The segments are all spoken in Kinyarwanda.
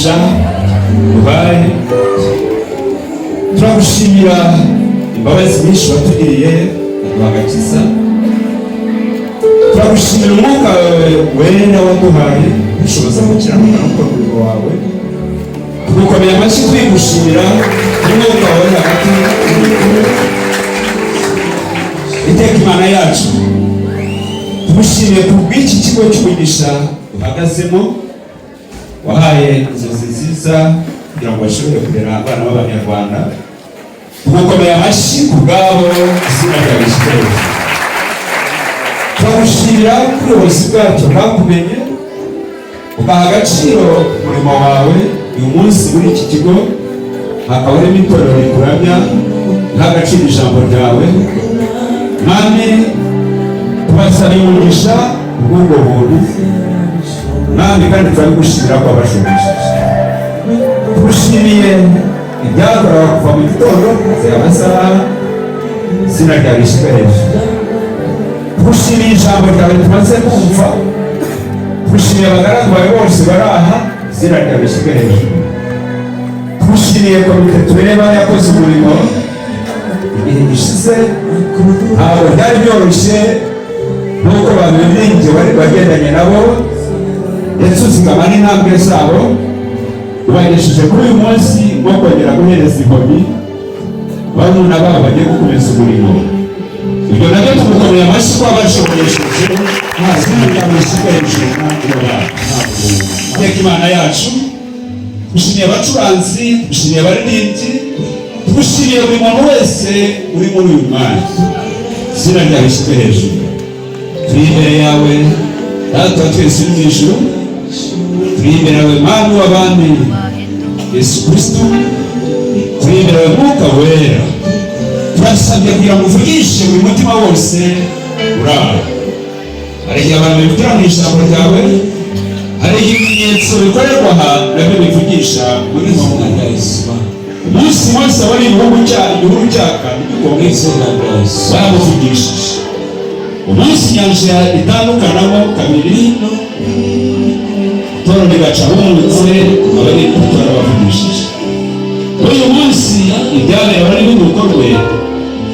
Umugisha ubaye, turagushimira imbabazi nyinshi watugiriye ukaduha agakiza. Turagushimira Umwuka wawe Wera waduhaye gushoboza gukiranuka no gukora umurimo wawe. Tugukomeye amashyi twigushimira n'Umwuka wawe hagati. Iteka Imana yacu, tugushimiye ku bw'iki kigo cy'umugisha uhagazemo, wahaye inzozi nziza kugira ngo bashobore kurera abana b'Abanyarwanda. Tugukomeye amashyi ku bwabo, izina ryawe rishyirwe hejuru. Turagushimira ko ubuyobozi bwacyo bwakumenye, ugaha agaciro umurimo wawe. Uyu munsi muri iki kigo hakaba harimo itorero rikuramya, riha agaciro ijambo ryawe. Mwami, tubasaba umugisha kubw'ubwo buntu, Mwami, kandi turabigushimira ko wabashumishije. Tugushimiye ibyakorewe kuva mu gitondo kugeza aya masaha, izina ryawe rishyirwe hejuru. Tugushimiye ijambo ryawe tumaze kumva, tugushimiye abagaragu bawe bose bari aha, izina ryawe rishyirwe hejuru. Tugushimiye komite tureba yakoze umurimo igihe gishize. Ntabwo byari byoroshye nk'uko babiringiye, bari bagendanye nabo, ndetse uzigama n'intambwe zabo, ubagesheje kuri uyu munsi wo kongera guhereza inkoni barumuna babo bagiye gukomeza umurimo. Ibyo nabyo tugukomeye amashyi ko wabashoboresheje, izina ryawe rishyirwe hejuru. Iteka Imana yacu, tugushimiye abacuranzi, tugushimiye abaririmbyi, tugushimiye buri muntu wese uri muri uyu mwanya, izina ryawe rishyirwe hejuru. Turi imbere yawe, Data wa twese uri mu ijuru. Turi imbere yawe, Mwami w'abami Yesu Kristo. Turi imbere yawe, Mwuka Wera. Turasabye kugira ngo uvugishe buri mutima wose uri aho. Hari igihe abantu bivugira mu ijambo ryawe, hari igihe ibimenyetso bikorerwa aha nabyo bivugisha muri Izina rya Yesu. Umunsi wose abona igihugu cya igihuru cyaka n'igikombe, Izina rya Yesu. Baramuvugishije. Umunsi inyanja itandukanamo kabiri, toro rigaca humutse, Abanyegiputa barabavugishije. Uyu munsi ibyabereye bari bukorwe,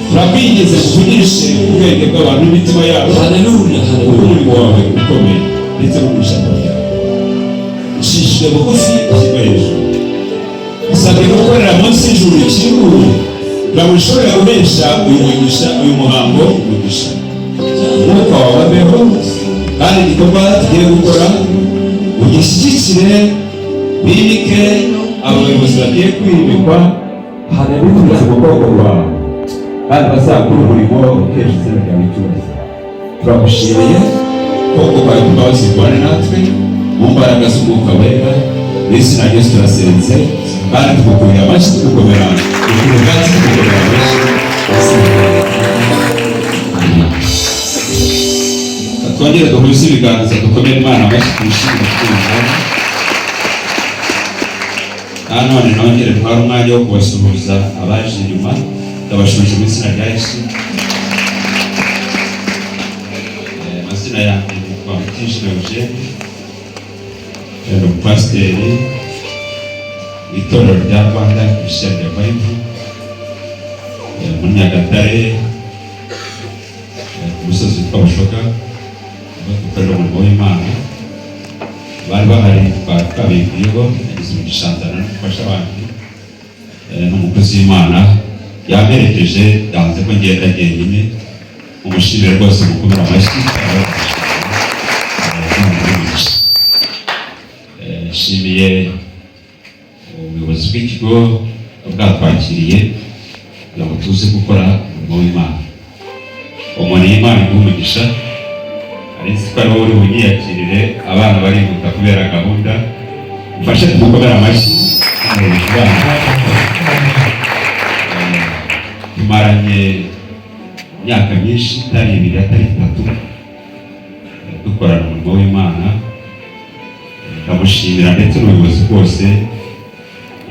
turakwinginze tuvugishe ubwenge bw'abantu n'imitima yabo, Haleluya, kuko haleluya. umurimo wawe ukomeye ndetse no mu ijambo ryawe. Ucishijwe bugufi, ushyirwe hejuru. Usabwe gukorera munsi y'ijuru rikinguye kugira ngo ushobore guhesha uyu mugisha, uyu muhango umugisha. Umwuka wawe abeho, kandi igikorwa tugiye gukora ugishyigikire, wimike abayobozi bagiye kwimikwa biturutse mu bwoko bwawe, kandi bazakora umurimo uhesha izina ryawe icyubahiro. Turagushimiye ko kwawe imbabazi zirwane natwe mu mbaraga z'Umwuka Wera. Mu izina rya Yesu turasenze, kandi tugukomera amashyi, tugukomera ubwatsi, tugukomera amashyi. Amen. Twongere duhuze ibiganza, dukomere Imana amashyi, twishime twumva. Nanone nongere ntware umwanya wo kubasuhuza abaje inyuma. Ndabashuje mu izina rya Yesu. Amazina yanjye nitwa Mutijima Eugene, ndi umupasiteri w'itorero rya Rwanda Christian Revival muri Nyagatare, ku musozi witwa Bushoga, aho dukorera umurimo w'Imana. Bari bahari twari twabibwiyeho. Nagize umugisha nzana n'umufasha wanjye, n'umukozi w'Imana yamperekeje, yanze ko ngenda jyenyine. Umushimire rwose, mukomere amashyi. Nshimiye ubuyobozi bw'ikigo bwatwakiriye kugira ngo tuze gukora umurimo w'Imana. Umuntu y'Imana iguha umugisha. Ari nzi ko ari wowe uri bunyiyakirire, abana barihuta kubera gahunda. Mfashe tumukomere amashyi umuyobozi wabo. Tumaranye imyaka myinshi, itari ibiri, atari itatu, dukorana umurimo w'Imana. Ndamushimira ndetse n'ubuyobozi bwose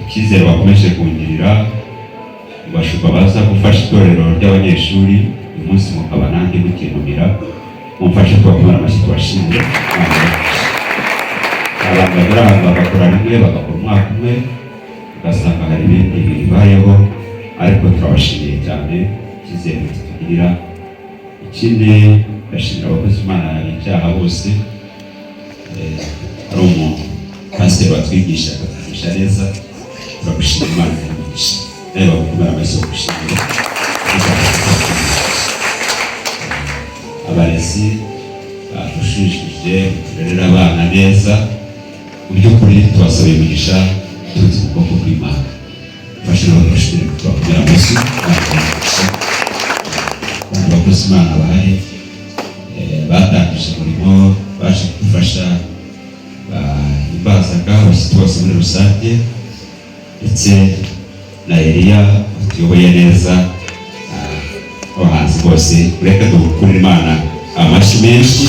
icyizere bakomeje kungirira, bashuka baza gufasha itorero ry'abanyeshuri. Uyu munsi mukaba nanjye mukintumira, mumfashe tubakomere amashyi, tubashimire. Abantu bagera ahantu bagakora rimwe, bagakora umwaka. Umwaka umwe ugasanga hari ibindi bibayeho, ariko turabashimiye cyane icyizere kitugirira. Ikindi, ndashimira abakozi Imana bicaye bose. Hari umuntu pasiteri watwigisha, akatwigisha neza, turagushimira, Imana iramugisha. Nawe bagukomera amashyi bagushimira. Abarezi badushishije turerera abana neza, mu by'ukuri tubasabiye imigisha iturutse mu bwoko bw'Imana. Fashe n'abadushinzwe tubakomera amashyi, umugisha. Abandi bakozi Imana bahari batangije umurimo, baje kudufasha, bahimbazaga abashyitsi bose muri rusange, ndetse na Eliya tuyoboye neza, abahanzi bose, reka dukurire Imana amashyi menshi.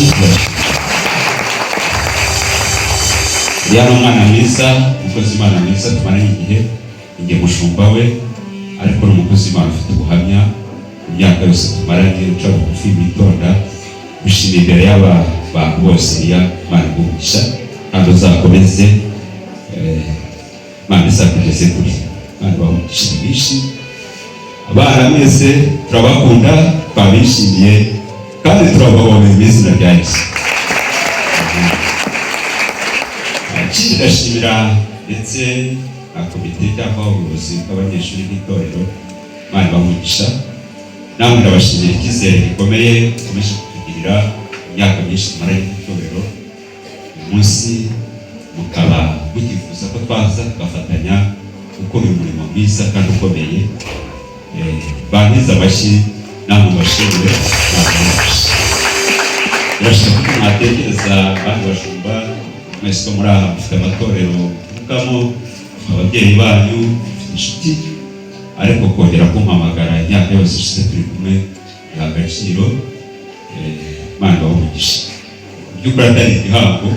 Eliya ni umwana mwiza, umukozi Imana mwiza tumaranye igihe, njye mushumba we, ariko ni umukozi Imana ufite ubuhamya imyaka yose tumaranye, uca bugufi, witonda. Gushima imbere y'aba bantu bose. Eliya, Imana iguha kandi uzakomeze, Imana izakugeze kure. Imana ibahe umugisha mwinshi. Abana mwese turabakunda, twabishimiye kandi turabahobeye mu izina rya Yesu. Ikindi, ndashimira ndetse na komite cyangwa ubuyobozi bw'abanyeshuri b'itorero, Imana ibahe umugisha. Namwe ndabashimira icyizere gikomeye mukomeje kutugirira imyaka myinshi tumaranye n'itorero. Uyu munsi mukaba mukifuza ko twaza tugafatanya gukora uyu murimo mwiza kandi ukomeye. Bankize amashyi, namwe mbashimire. Birashoboka ko mwatekereza abandi bashumba mwese ko muri aha mufite amatorero muvukamo, ababyeyi banyu, mufite inshuti, ariko kongera kumpamagara imyaka yose ishize turi kumwe biha agaciro. Imana ibahe umugisha. Mu by'ukuri atari igihango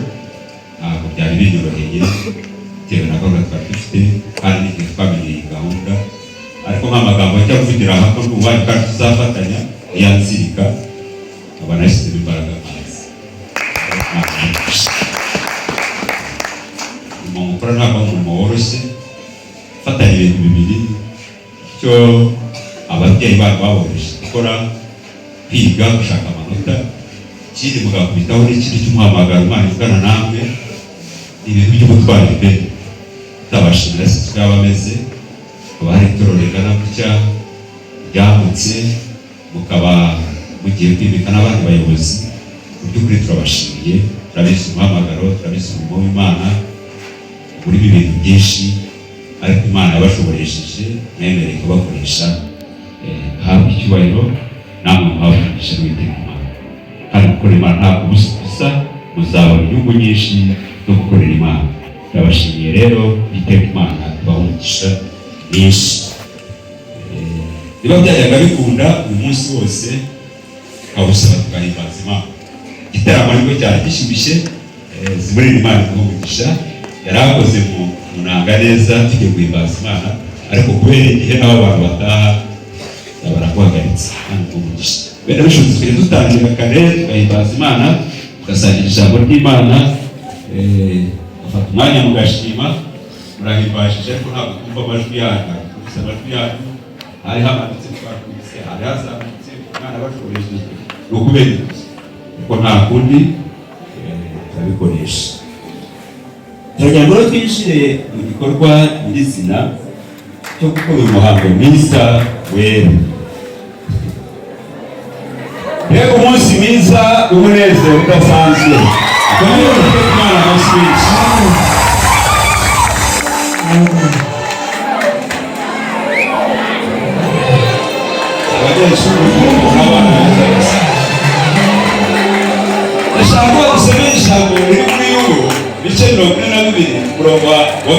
ntabwo byari binyoroheye bitewe na gahunda twari dufite kandi n'igihe twamenye iyi gahunda, ariko nk'amagambo njya kuvugira aha ko ndi uwanyu kandi tuzafatanya, niyanzirika nkaba nashyizemo imbaraga nkazi. Umurimo mukora ntabwo ari umurimo woroshye. Fatanya ibintu bibiri, icyo ababyeyi banyu baboroheje gukora, kwiga, gushaka amanota, ikindi mugakubitaho n'ikindi cy'umuhamagaro Imana ivugana namwe. Ni ibintu by'ubutwari pe. Utabashimira si uko yaba ameze. Hakaba hari itorero rigana gutya ryagutse, mukaba mugiye kwimika n'abandi bayobozi. Mu by'ukuri turabashimiye, turabizi umuhamagaro, turabizi umurimo w'Imana urimo ibintu byinshi, ariko Imana yabashoboresheje, mwemereye kubakoresha. Habwe icyubahiro, namwe muhabwe umugisha n'Uwiteka Imana. Kandi gukorera Imana ntabwo gusa muzabona inyungu nyinshi zo gukorera Imana. Ndabashimiye rero, Iteka Imana ibaha umugisha mwinshi. Niba byajyaga bikunda uyu munsi wose tukawusaba tugahimbaza Imana, igitaramo ariko cyari gishyushye. Zimurira Imana iguha umugisha, yari akoze mu nanga neza tujye guhimbaza Imana, ariko kubera igihe n'aho abantu bataha baraguhagaritse. Kandi iguha umugisha. Wenda bishobotse tukajya dutangira kare, tugahimbaza Imana, tugasangira ijambo ry'Imana, tugafata umwanya mugashima. Murahimbashije, ariko ntabwo twumva amajwi yanyu, ntabwo twumvise amajwi yanyu. Hari hamanutse, twakubise, hari hazamutse, umwana bashoboresheje, ni ukubera iki? Kuko nta kundi, turabikoresha. Turagira ngo rero twinjire mu gikorwa nyirizina cyo gukora uyu muhango mwiza wera. Mbega umunsi mwiza w'umunezero udasanzwe! Dukomere Imana amashyi menshi. Abanyeshuri n'abana beza gusa. Ndashaka ko dusomera ijambo riri muri Yubu ibice 42, umurongo wa 5.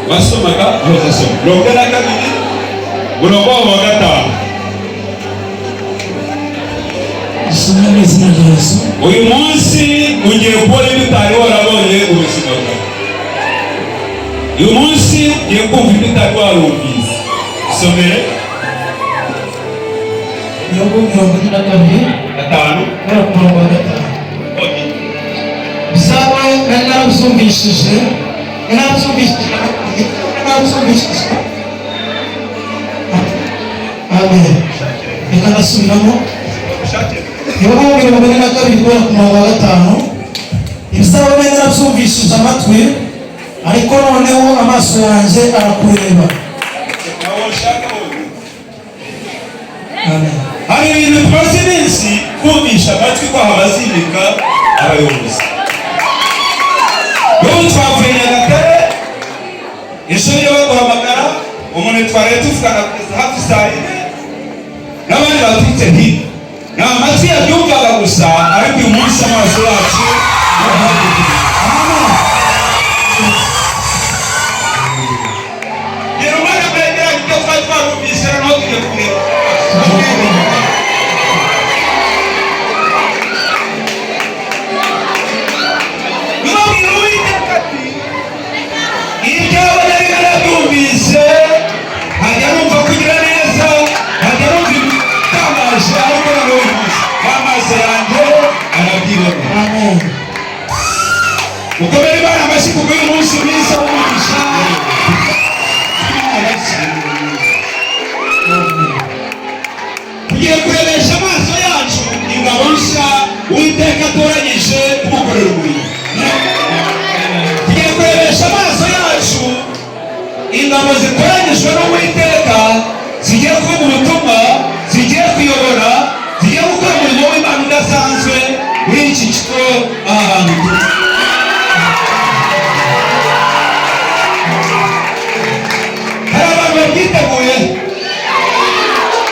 Wasomaga uhoza asoma 42, umurongo wa 5. Dusome mu izina rya Yesu. Uyu munsi ugiye kubona ibyo utari warabonye ubuzima bwawe. Uyu munsi ugiye kumva ibyo utari warumvise. Somere. Yobu 42. 5. Guhera ku murongo wa 5. Onyine. Nari narabyumvishije, narabyumvishije, narabyumvishije. Amen. Reka ndasubiramo. Yobu 42 guhera ku murongo wa 5. Ibyawe nari narabyumvishije amatwi, ariko noneho amaso yanjye arakureba. Amen. Hari ibintu tumaze iminsi kumvisha amatwi ko habazimika abayobozi. N'ubu twavuye Nyagatare, ishuri baduhamagara, umuntu twaraye tuvugana kugeza hafi saa 4, n'abandi baturutse hirya. Ni amatwi yabyumvaga gusa, ariko uyu munsi amaso yacu arahagurukira. Rero umwana mwegeranye ibyo twari twarumvise, noneho tugiye kubireba. Nubabwira Uwiteka ati: "Ibyawe nari narabyumvise, nkajya numva kugira neza, nkajya numva ibitangaje, ariko noneho uyu munsi amaso yanjye arabyibonera." Amen. Mukomere Imana amashyi kuko uyu munsi mwiza w'umugisha. Tugiye kurebesha amaso yacu ingabo nshya Uwiteka atoranyije kumukorera umurimo. Tugiye kurebesha amaso yacu ingabo zitoranyijwe n'Uwiteka, zigiye kuvuga ubutumwa, zigiye kuyobora, zigiye gukora umurimo w'Imana udasanzwe muri iki kigo, aha hantu turi. Hari abantu babyiteguye?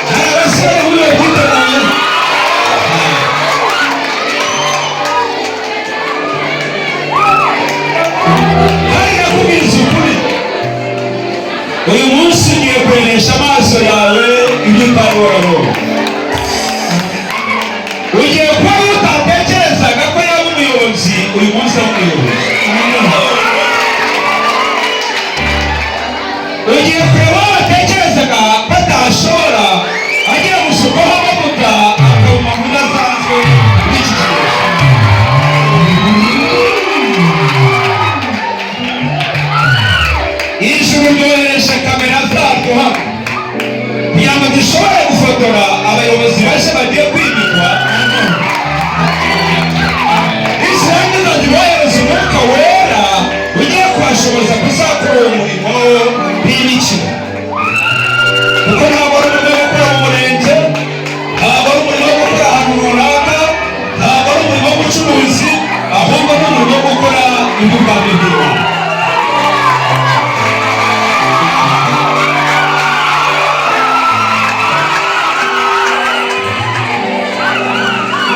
Hari abasore muri babyiteguye? Hari nakubwiza ukuri, uyu munsi ugiye kurebesha amaso yawe ibyo utari warabonye. Ugiye kuba utatekerezaga ko yaba umuyobozi, uyu munsi ari umuyobozi. Ugiye kureba aho batekerezaga batashobora, agiye gusukwaho amavuta akaba umuntu udasanzwe muri iki gihe. Ijuru ryohereje kamera zaryo hano kugira ngo dushobore gufotora abayobozi bashya bagiye kwimikwa. Nizirangiza zibohereza Umwuka Wera ugiye kubashoboza kuzakora uwo murimo b'imikino, kuko ntabwo ari umurimo wo gukora mu murenge, ntabwo ari umurimo wo gukora ahantu runaka, ntabwo ari umurimo w'ubucuruzi, ahubwo ni umurimo wo gukora iby'ubwami bw'Imana.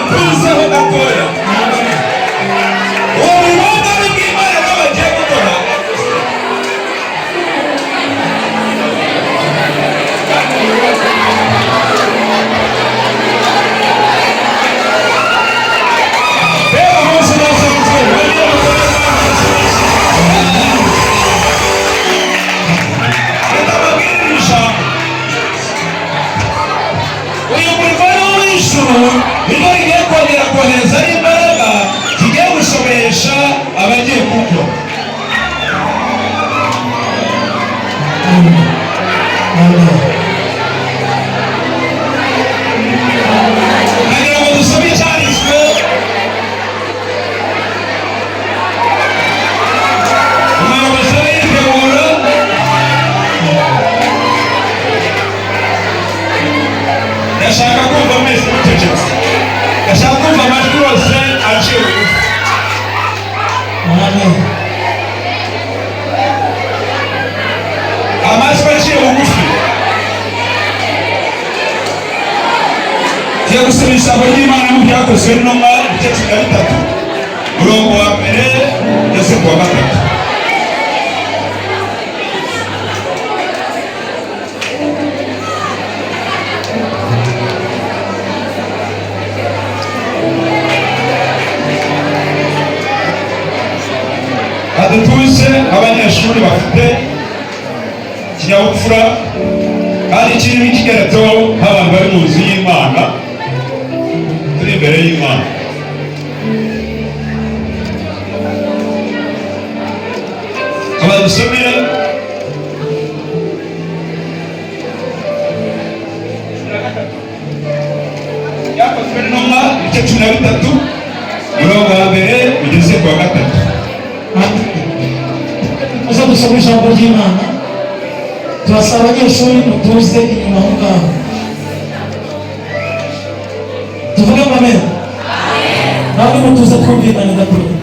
Tuzeho gatoya. Uwo murimo w'ubwami bw'Imana niwo bagiye gukora. Reba umunsi udasanzwe bagiye gukora. Reka mbabwire ijambo. Uyu murimo ni uw'ijuru, niryo rigiye kongera kohereza n'imbaraga zigiye gushobesha abagiye kuwukora. Amen. Kugira ngo dusome icyanditswe, umuyobozi aritegura. Ndashaka kumva mwese mucecetse, ndashaka kumva amajwi yose aciye bugufi. Amen. Amajwi aciye bugufi. Tugiye gusoma ijambo ry'Imana mu Byakozwe n'Intumwa, igice 13, umurongo wa mbere ndetse ku wa gatatu. Badutuze abanyeshuri bafite ikinyabupfura kandi kirimo ikigeretseho, nk'abantu bari mu nzu y'Imana, turi imbere y'Imana. Dusomere Byakozwe n'Intumwa, ibice 13, umurongo wa mbere ugeze ku wa gatatu. Muze dusome ijambo ry'Imana. Turasaba abanyeshuri mutuze inyuma aho ngaho. Tuvuge ngo amen. Namwe mutuze, twumvikane gatoya.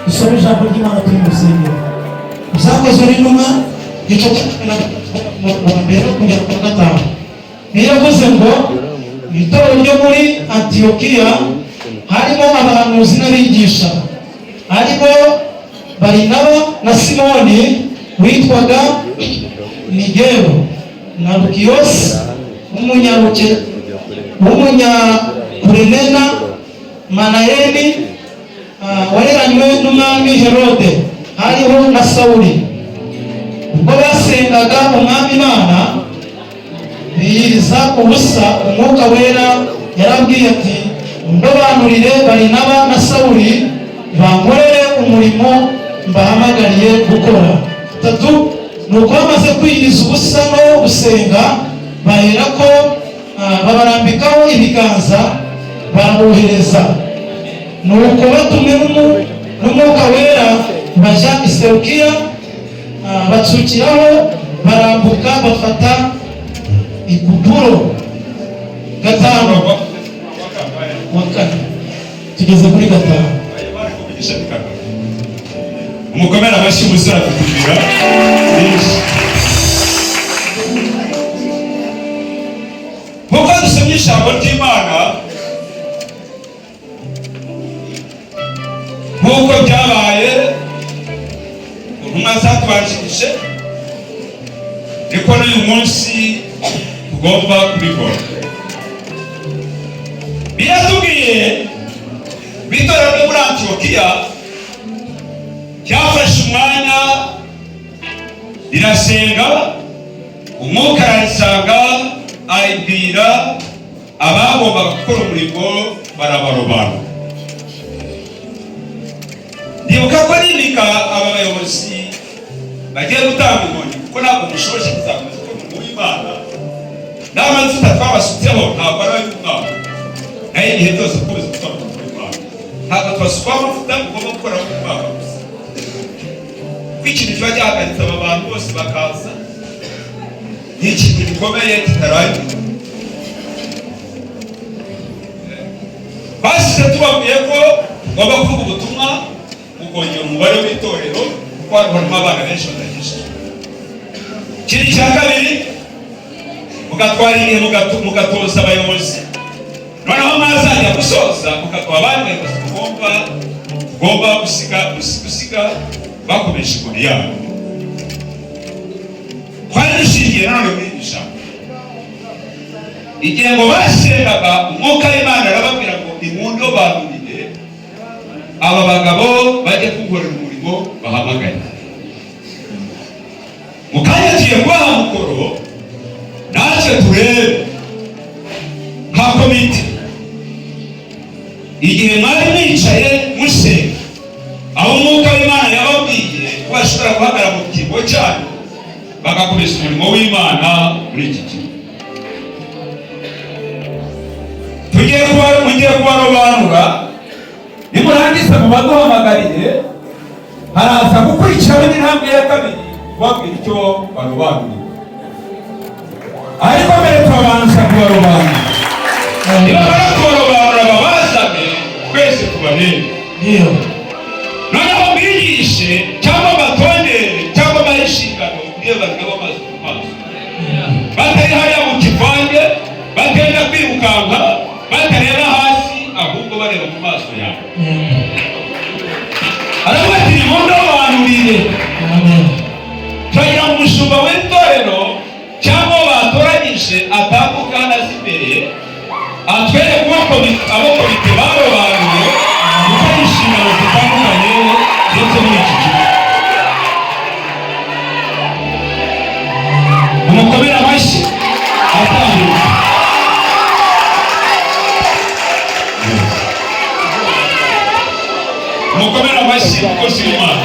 Dusome ijambo ry'Imana turi mu rusengero. Byakozwe n'Intumwa, igice cya 13, umurongo wa mbere kugera ku wa gatanu. Niyo yavuze ngo: "Mu itorero ryo muri Antiyokiya harimo abahanuzi n'abigisha, harimo Barinaba na Simoni witwaga Nigero na Lukiyosi w'Umunyakurenena, Manayeni wareranywe n'umwami Herode, hariho na Sawuli. Ubwo basengaga Umwami Imana biyiriza ubusa, Umwuka Wera yarabwiye ati: 'Mundobanurire Barinaba na Sawuli bankorere umurimo mbahamagariye gukora.' Tatu: Nuko bamaze kwiyiriza ubusa no gusenga, baherako babarambikaho ibiganza, barabohereza. Nuko batumwe n'Umwuka Wera bajya i Serukiya, batsukiraho barambuka bafata i Kupuro." Gatanu, wa kane, tugeze kuri gatanu. Umukomere amashyi, umusore afite ibira byinshi. Nk'uko dusomye ijambo ry'Imana, nk'uko byabaye ku ntumwa zatubanjirije, niko n'uyu munsi tugomba kubikora. Biratubwiye itorero ryo muri Antiyokiya ryafashe umwanya rirasenga, Umwuka ararisanga, aribwira abagombaga gukora umurimo, barabarobanura. Ndibuka ko nimika aba bayobozi bagiye gutanga inkoni, kuko ntabwo mushoboje kuzakomeza gukora umurimo w'Imana n'amavuta twabasutseho ntabwo ari ay'umwaka, nayo igihe cyose gukomeza gukora umurimo w'Imana. Ntabwo tubasukwaho amavuta mugomba gukora mu mwaka gusa, kuko ikintu kiba gihagaritse aba bantu bose bakaza ni ikintu gikomeye kitarangiye. Basize tubabwiye ko tugomba kuvuga ubutumwa, mukongera umubare w'itorero, kuko hano harimo abana benshi badakijijwe. Ikindi cya kabiri, mugatwara igihe mugatoza abayobozi, noneho mwazajya gusoza mukaduha abandi bayobozi tugomba gusiga bakomeje inkoni yabo. Twari dushingiye nanone muri iri jambo: igihe ngo basengaga, Umwuka w'Imana arababwira ngo: "Nimundobanurire aba bagabo bajye kunkorera umurimo bahamagaye." Mu kanya tugiye kubaha mukoro, natwe turebe nka komite, igihe mwari mwicaye musenga, aho Umwuka w'Imana yababwiye ko bashobora guhagarara mu cyimbo cyanyu bagakomeza umurimo w'Imana muri iki gihe. Tugiye kuba mugiye kubarobanura, nimurangiza mubaduhamagarire. Haraza gukurikiraho n'intambwe ya kabiri, kubabwira icyo barobanuriye, ariko mbere turabanza kubarobanura. Nibamara kubarobanura, babazane twese tubarebe. Ndiyo. Noneho mbigishe cyangwa batondere cyangwa bahe inshingano, niyo bareba amaso ku maso, batari hariya mu kivange, batenda kwirukanka, batareba hasi, ahubwo bareba mu maso yawe. Aravuga ati: "Nimundobanurire." Amen. Turagira ngo umushumba w'itorero cyangwa uwo batoranyije atambuka hano aza imbere, atwereke uwo abo komite barobanuye gukora inshingano zitandukanye ndetse muri iki kigo. Umukomere amashyi atambuka. Umukomere amashyi, umukozi w'Imana.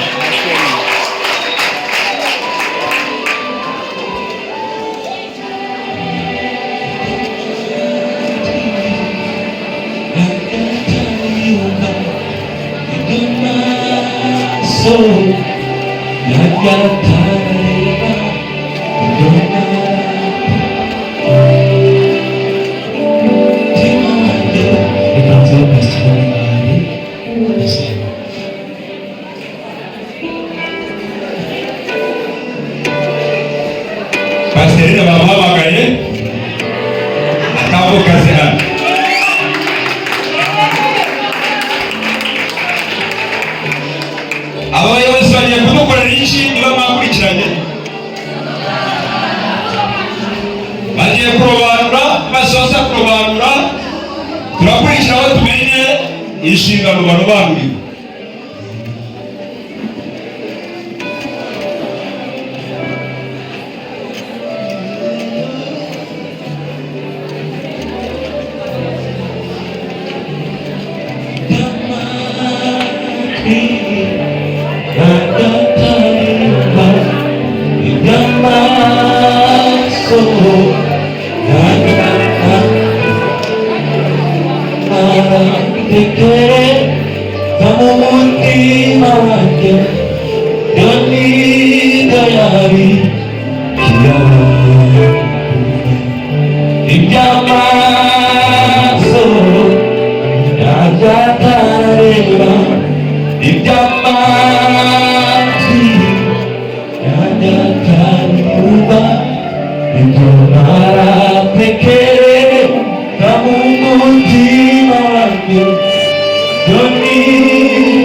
Iby'amaso yajya atareba, reka nzere pasiteri ahari asenga. Pasiteri bamuhamagaye, atambuka aze hano. Aba bayobozi bagiye kudukorera iki? Niba mwakurikiranye, bagiye kurobanura. Basoza kurobanura, turakurikiraho tumenye inshingano barobanuriwe. Iby'amatwi yajya iby'amaso yajya aratekereza mu mutima wanjye, yo ni tayari. Iby'amaso yajya atareba, iby'amatwi yajya atanyumva, ibyo naratekereza mu mutima wanjye, byo ni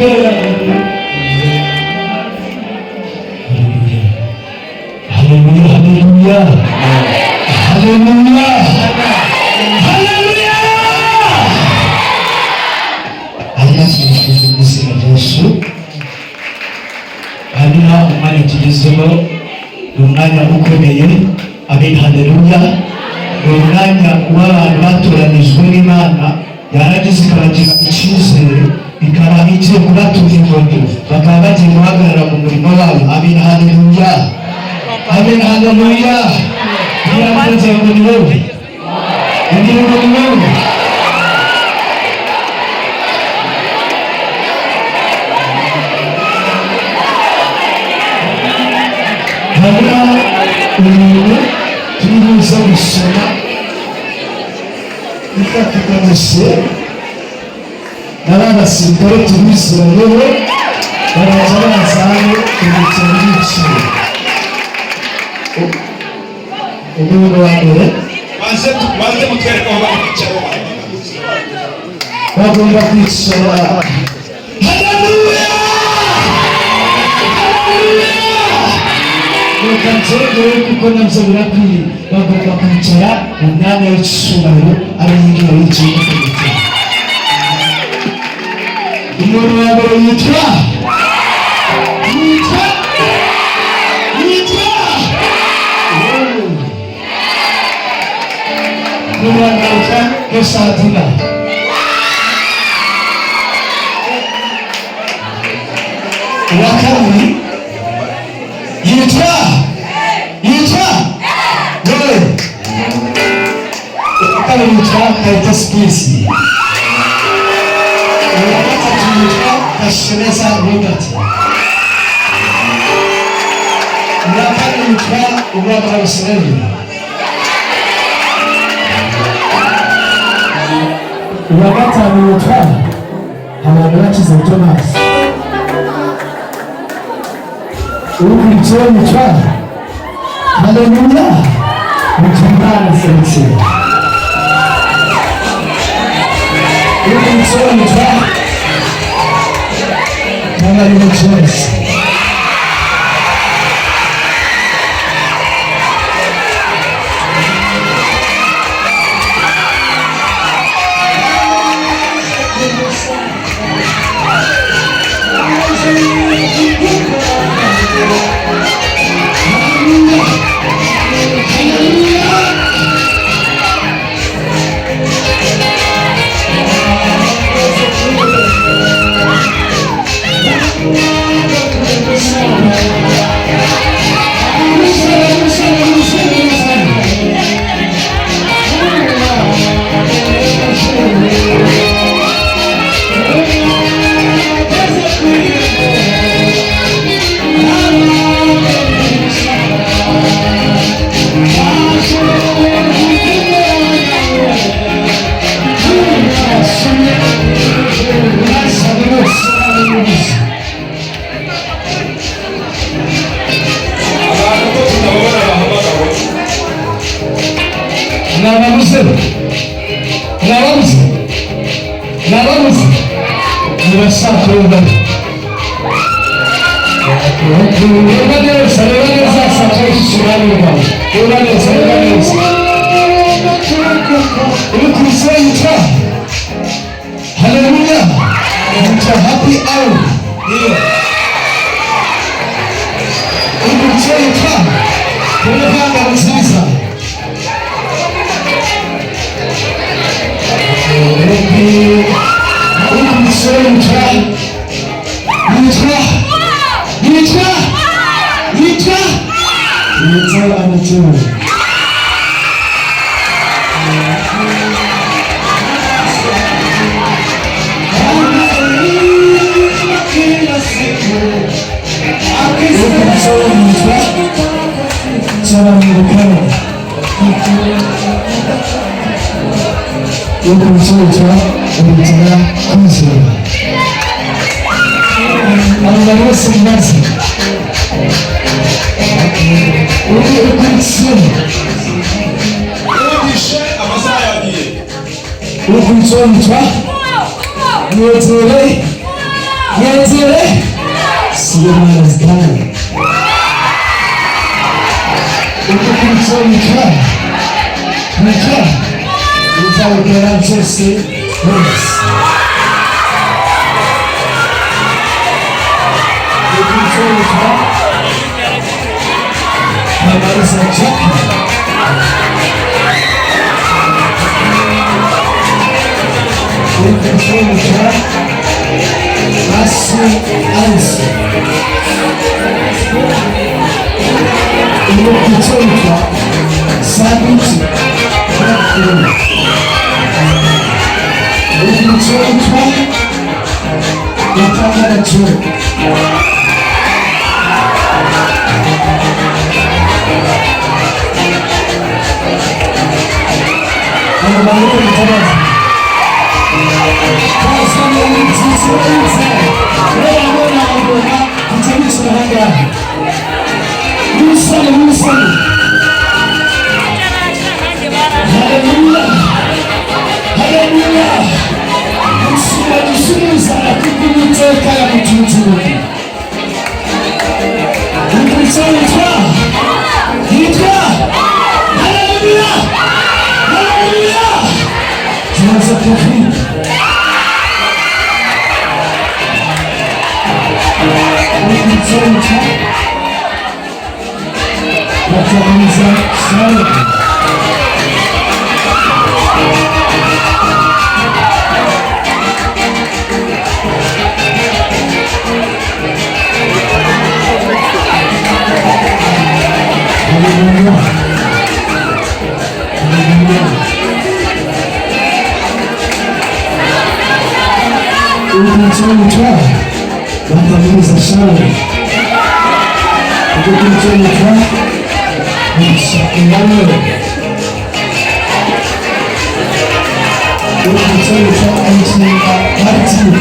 tayari. Haleluya, haleluya, haleluya, haleluya! Hanyuma tubishije mu izina rya Yesu. Hanyuma umwanya tugezemo ni umwanya ukomeye. Amen, haleluya! Ni umwanya w'abantu batoranijwe n'Imana, yarangiza ikabagira icyizere, ikaba igiye kubatura inkoni, bakaba bagiye guhagarara mu murimo wayo. Amen, haleluya! Amen, haleluya! Birakunze ngo ni wowe, ugira ngo ni wowe. Hanyuma umuntu turi buze gusoma ifatika dosiye na ba basirikare tubizirayeho, baraza baza hano urwibutso rw'ibiciro. Umuntu wa mbere. Banze mutwereke aho bari kwicara. Bagomba kwicara. Haleluya! Reka nzongere kuko nabyo birakwiye. Bagomba kwicara mu myanya y'icyubahiro, ari ngiyo yicaye komite. Umuntu wa mbere yitwa umuntu wa mbere yitwa Kesadina. Uwa kabiri yitwa wowe. Uwa kabiri yitwa Kayitesi Pisi. Uwa gatatu yitwa Gashemeza Robert. Uwa kane yitwa Umwaka Rusineri. Uwa gatanu yitwa Abantu Bakize Thomas. Ukurikiyeho yitwa, haleluya, Mutuyimana Felicien. Ukurikiyeho yitwa Ntangariro James. Mwababuze, mwababuze, mwababuze. Nibashaka bari. Reba neza, reba neza, sakoshi reba, reba neza, reba neza. Uri ku yitwa Haleluya, yitwa Happy Hour. Uri ku yitwa Kurevanga nziza. Uri ku yitwa yitwa yitwa yitwa yitwa Anatole. Uri ku yitwa Sobanura. Uri ku yitwa Urutira Kwizera. Abo bantu bose mubazi. Uri ukurikiye. Mwumvishe, amasaha yagiye. Uri yitwa Mwezere, Mwezere Sibomana Zidane. Uri yitwa yitwa Uzabikora byose wese. Uri yitwa Kamariza Jackie. Uri yitwa Masu Alice. Uri yitwa Sabiti Bakuru. Uri yitwa Gatandatu. Abo bantu bitabaza. Musore, musore. Haleluya. Haleluya. Musuma gisubiza kuko Uwiteka yamutunze. Ukurikiye yitwa yitwa Haleluya. Haleluya. Tumaze kuvuga. Ukurikiye yitwa Batamwiza Salomo. Haleluya. Haleluya. Ukurikiye yitwa Batamwiza Salomo. Ukurikiye yitwa Mugisha Emmanuel. Ukurikiye yitwa Ayishinga Martin.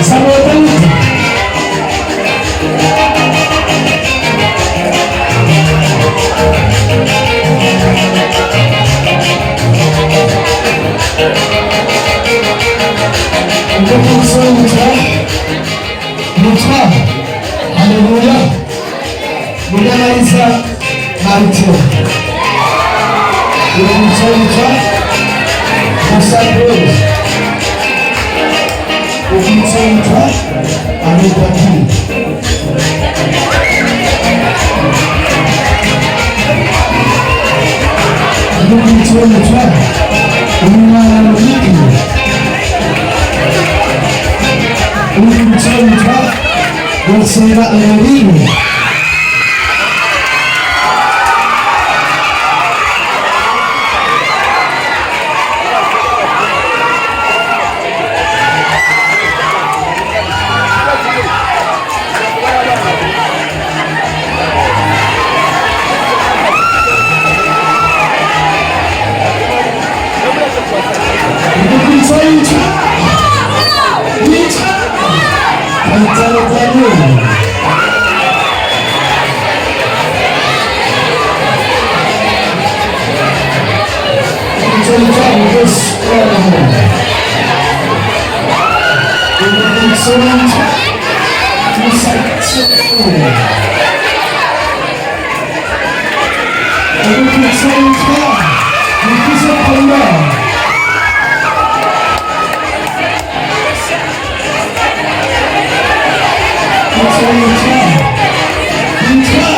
Samuel. Yitwa yitwa Haleluya, Munyanariza Martin. Urwibutso yitwa Musa Rose. Urwibutso yitwa Amedaki. Urwibutso yitwa Umwana Monique. Urwibutso yitwa Gusenga Emeline. Nyamitaro Daniel. Yitwa Mugesi W'Amahoro. Umukristo Musatsi. Umukristo witwa Mukiza Paula. Umukristo witwa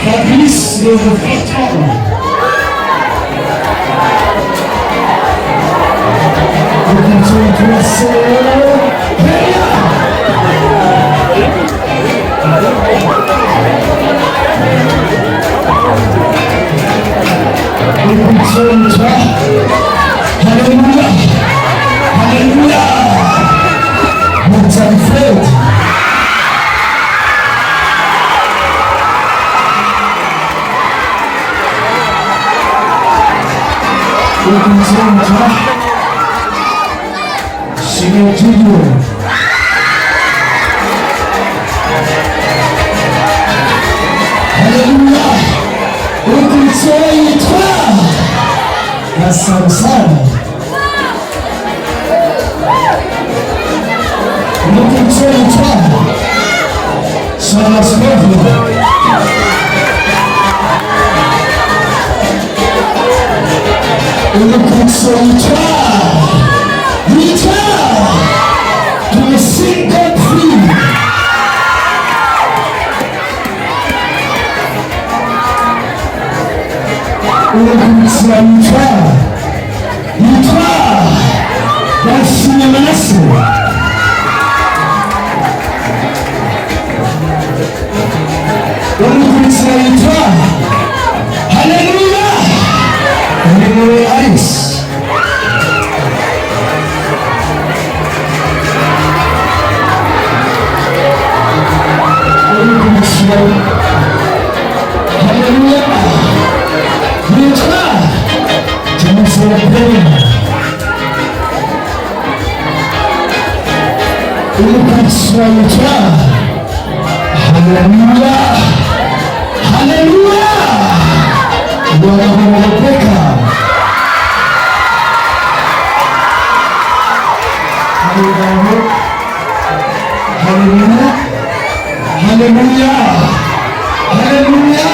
Fabrice Leopold. Umukristo witwa Sero Peya. Umukristo witwa Haleluya. Haleluya. Mutari Fred. Umukristo witwa Shimon Junior. Haleluya. Umukristo witwa Gasarusara. Umukristo witwa Saraswati. Umukristo witwa Tumusinga Free. Umukristo witwa Ndashimye Manase. Umukristo witwa Haleluya. Umewe Alice. Umukristo Haleluya. Witwa Tumusore Pena. Umukristo witwa Haleluya. Haleluya. Bwana Haleluya. Haleluya. Haleluya.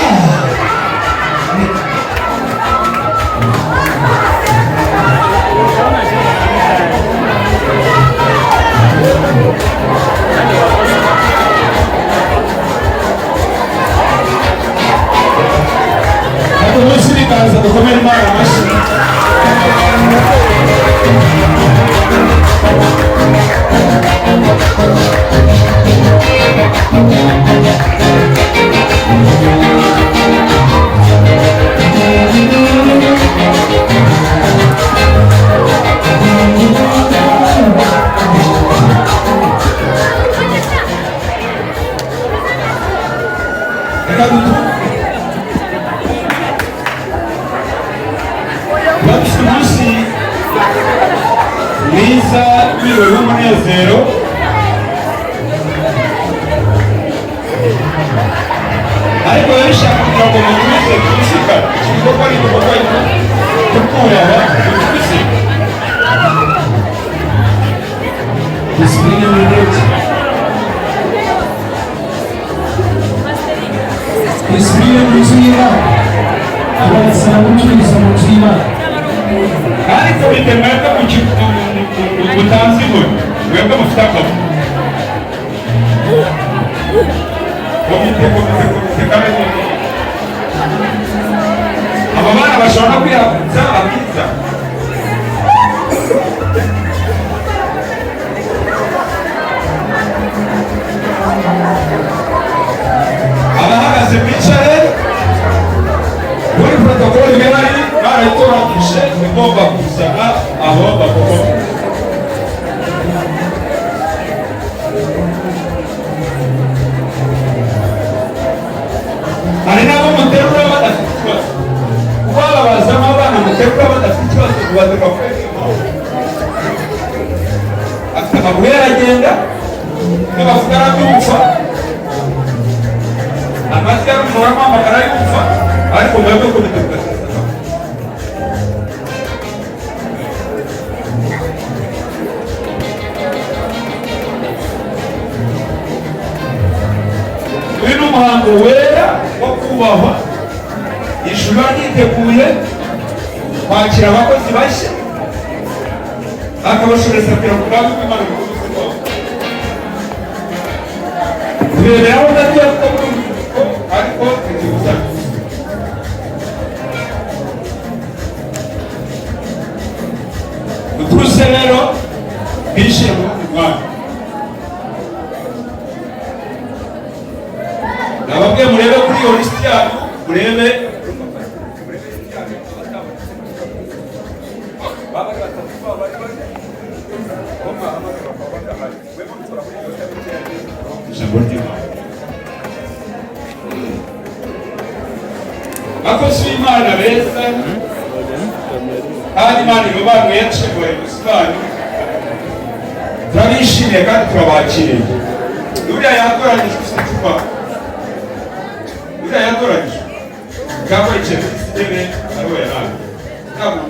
Ariko umunsi ibiganza dukomere Imana amashyi. Reka dutu bafite umunsi mwiza w'ibirori w'umunezero. Ariko biba bishaka kugira ngo mutuze tubisikane. Iki gikorwa ni igikorwa cyo kubaha mutuze. Disipurine mu ndege. Disipurine mu nzu y'Imana. Turabasaba gutuza mu nzu y'Imana. Kandi komite mwebwe mutanze inkoni, mwebwe mufite akazi. Komite, komite, komite, kandi aba bana bashobora no kwihagurutsa bakiza. Abahagaze bicare muri protokoli bihari barayitoranyije igomba kuzana aho bagomba. Hari n'abo muterura badafite ikibazo, kubabazamo abana muterura badafite ikibazo kubaterura kubera impamvu afite amaguru ye aragenda. Ibyo bavuga arabyumva, amatwi yarumva, baramuhamagara yumva, ariko mwebwe komite mugaseseka. Uyu ni umuhango wera wo kubahwa. Ijuru ryiteguye kwakira abakozi bashya, akabashoreza kugera ku bwami bw'Imana mu buvuzi bwabo. Tureberaho gatoya kuko muri urubyiruko, ariko ntikibuza. Duturuse rero bishyire mu wundi mwanya. Nababwiye murebe kuri iyo lisiti yanyu, murebe lisiti yanyu abatabonetse. Baba ari batatu, baba ari bane, bo mwahamagara bakaba badahari. Mwebwe mukora muri iyo tariki ya ijambo ry'Imana. Bakozi b'Imana beza kandi Imana irobanuye yaciye mu bayobozi banyu, turabishimiye kandi turabakiriye. Uriya yatoranyijwe, ufite icupa, uriya yatoranyijwe cyangwa yicaye kuri izi ntebe ariwe yahawe. Ntabwo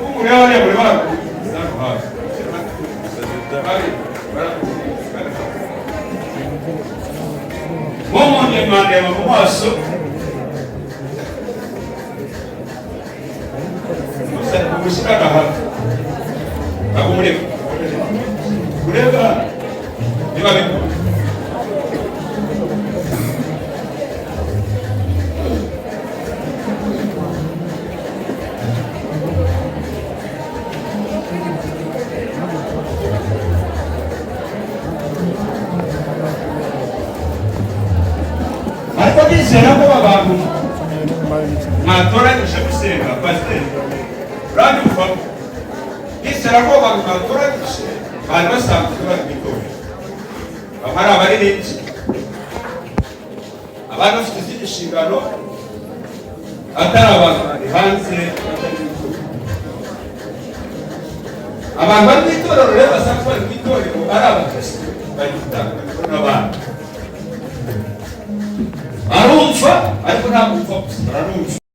ubu rero hariya muri hano hafi nko mwandeba mu maso, umushyirana hafi, ntabwo mureba, ureba niba bikora. Ariko ndizera ko aba bantu mwatoranyije gusenga, pasiteri uranyumva, ndizera ko abantu mwatoranyije bari basanzwe bari mu itorero, bamwe ari abaririmbyi, abandi bafite izindi nshingano, atari abantu bari hanze batari mu itorero. Abantu bari mu itorero rero basanzwe bari mu itorero ari abakristo, bari gutandukana n'abandi. Arumva, ariko ntabwo wumva gusa, baranumva.